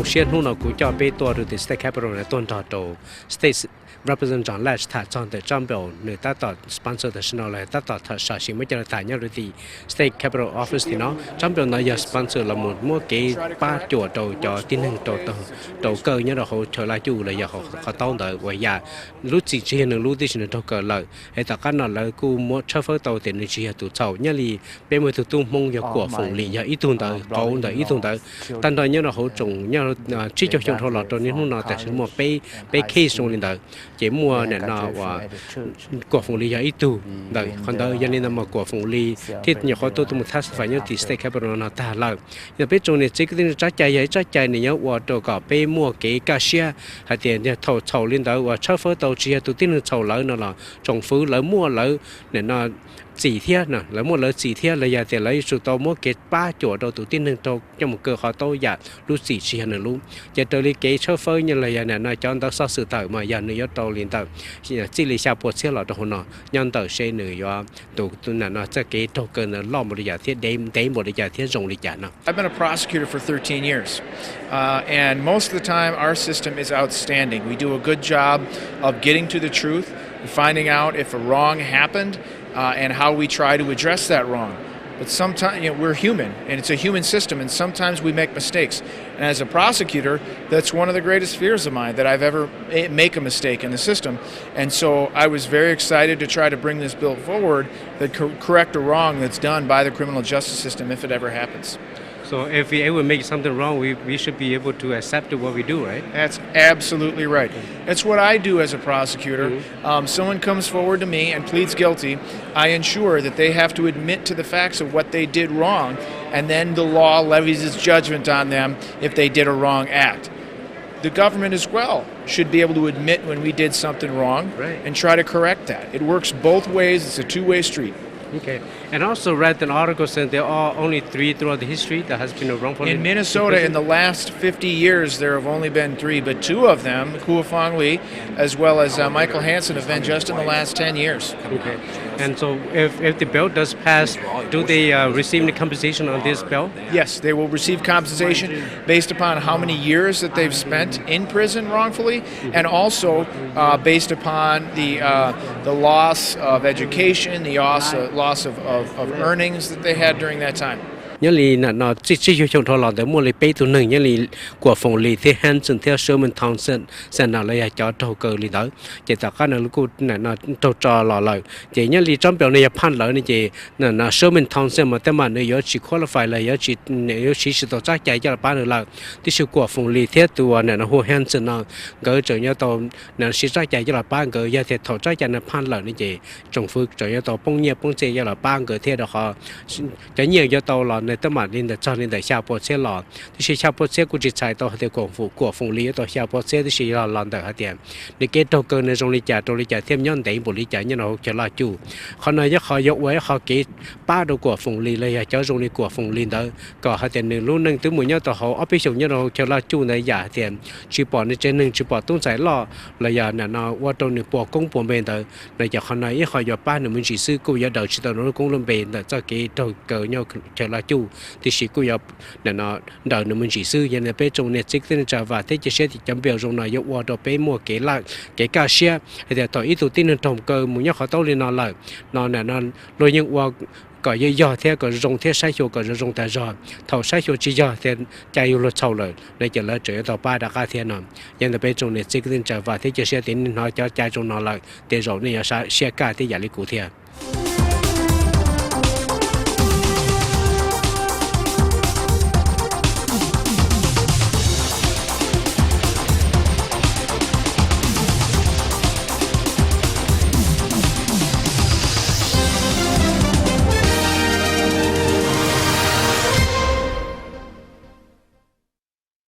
Siab hnub no kuv coj peb tuaj rau tim State Capitol no tuaj nrog rau State Representative John Lach tham txog ntawm tsab npaum nws tab tom sponsor tam sim no los tab tom tham sam sim muab coj los tham nyob rau tim State Capitol Office tim no. Tsab npaum no yog sponsor los mus muab kev pab cuam rau cov tib neeg rau kawj nyob rau hauv chaw laj cuj los yog qhov taub ntawd uas yam lub txim tsis yog nws lub tib si nws raug kaw lawm es tom qab no lawv kuj muab tshawb fawb tau tias nws tsis yog tus txhaum. Nyob li peb muaj ib tug tub Hmoob yog Kuam Foom Lis yog ib tug ntawd, qauv ntawm ib tug ntawd tag nrho nyob rau hauv tsoom nyob tsib caug xyoo dhau los rau niaj hnub no tam sim muaj peb, peb case zoo li ntawd. Ces muaj nim no uas Kuam Foom Lis yog ib tug ntawm qhov ntawd. Yog li ntawd mas Kuam Foom Lis thiab nyuam qhuav tuaj tuaj mus testify nyob tim State Capitol no tag lawm. Yog peb tsoom niam txiv kwv tij neej tsa, tsab cai yog ib tsab cai nws yuav ua rau kom peb muaj kev kaj siab hais tias thaum txhaum li ntawd uas tshawb fawb tau tsis yog tus tib neeg txhaum lawm no los tsoom fwv lawv muaj lawv nim no txim thiab, lawv muaj lawv txim thiab los yog tias lawv yuav tsum tau muab kev pab cuam rau tus tib neeg raug coj mus kaw qhov taub yam lub txim tsis yog nws lub. Ces raws li kev tshawb fawb nyob los yog nim no cov ntawv xov xwm tawm mas yog nws yuav rau li ntawm txij li xya pua txhiab los rau hauv no nyob ntawm seb nws yuav tus nim no txoj kev raug kaw ntawd loj npaum li cas thiab ntev npaum li cas thiab zoo li cas no. I've been a prosecutor for thirteen years, uh, and most of the time our system is outstanding. We do a good job of getting to the truth and finding out if a wrong happened, uh, and how we try to address that wrong. But sometimes, you know, we're human, and it's a human system, and sometimes we make mistakes. And as a prosecutor, that's one of the greatest fears of mine, that I've ever eh, make a mistake in the system. And so I was very excited to try to bring this bill forward that co- correct a wrong that's done by the criminal justice system if it ever happens. So if we ever make something wrong, we, we should be able to accept what we do, right? That's absolutely right. That's what I do as a prosecutor. Um, someone comes forward to me and pleads guilty, I ensure that they have to admit to the facts of what they did wrong, and then the law levies its judgment on them if they did a wrong act. The government as well should be able to admit when we did something wrong and try to correct that. It works both ways. It's a two-way street. Okay. And also read an article saying there are only three throughout the history that has been wrongfully In Minnesota, in the last fifty years, there have only been three, but two of them, Kuo Fong Lee as well as uh, Michael Hansen, have been just in the last ten years. Okay. And so if, if the bill does pass, do they uh, receive any compensation on this bill? Yes, they will receive compensation based upon how many years that they've spent in prison wrongfully, and also uh, based upon the uh, the loss of education, the loss, uh, loss of, of, of earnings that they had during that time. Nyob li nim no txij tsib caug xyoo dhau los ntawd muaj li peb tug neeg nyob li Kuam Foom Lis thiab Hansen thiab Sherman Townsend, Sherman no lawv yog cov raug kaw li ntawd. Ces tom qab no lawv kuj nim no raug tso los lawm. Ces nyob li tsab npaum no yog phaj lawm no ces nim no Sherman Townsend mas tej mam nws yuav tsis qualify los yuav tsis, yuav siv tsis tau tsab cai coj los pab nws lawm. Tiam sis Kuam Foom Lis thiab tus uas nim no hu Hansen no nkawd tseem yuav tau nim no siv tsab cai coj los pab nkawd. Yog tias thaum tsab cai no phaj lawm no ces tsoom fwv tseem yuav tau poob nyiaj poob txiaj coj los pab nkawd thiab rau qhov cov nyiaj yuav tau los nws tej mam li ntawm txog li ntawm xya pua txhiab los. Tiam sis xya pua txhiab kuj tsis txhais tau hais tias Kuam Foom, Kuam Foom Lis yuav tau xya pua txhiab, tiam sis yog los ntawm hais tias nws kev raug kaw nws zoo li cas rau li cas thiab nyob ntev npaum li cas nyob rau hauv chaw laj cuj. Qhov no yog qhov yuav ua ib qho kev pab rau Kuam Foom Lis los yog cov zoo li Kuam Foom Lis ntawd kom hais tias nws lub neej twb mus nyob tau hauv ob peb xyoos nyob rau hauv chaw laj cuj ntawd yam hais tias tsis pom nws tsev neeg, tsis pom tub ntxhais loj los yog nim no ua rau nws puas koob puas npe ntawd no ces qhov no ib qho yuav pab nws me ntsis xwb, kuj yuav daws tsis tau nws lub koob lub npe ntawm txoj kev raug kaw nyob chaw laj cuj, tiam sis kuj yuav nim no daws nws me ntsis xwb. Yog li peb tsoom niam txiv kwv tij neej tsa vam thiab cia siab tias cov npias zoo no yuav ua rau peb muaj kev laj, kev kaj siab hais tias thaum ib tug tib neeg raug kaw mus nyob qhov taub li no lawm no nim no luag yeej ua kom yog yog thiab kom zoo thiab saib xyuas kom zoo zoo tas zog. Thaum saib xyuas tsis yog thiab cai yus luag txhaum lawm no ces lawv tseem yuav tau pab rov qab thiab no. Yog li ntawd peb tsoom niam txiv kwv tij neej tsa vam thiab cia siab tias nej hnov cov cai zoo no lawm tej zaum nej yuav siab kaj thiab yam li kuv thiab.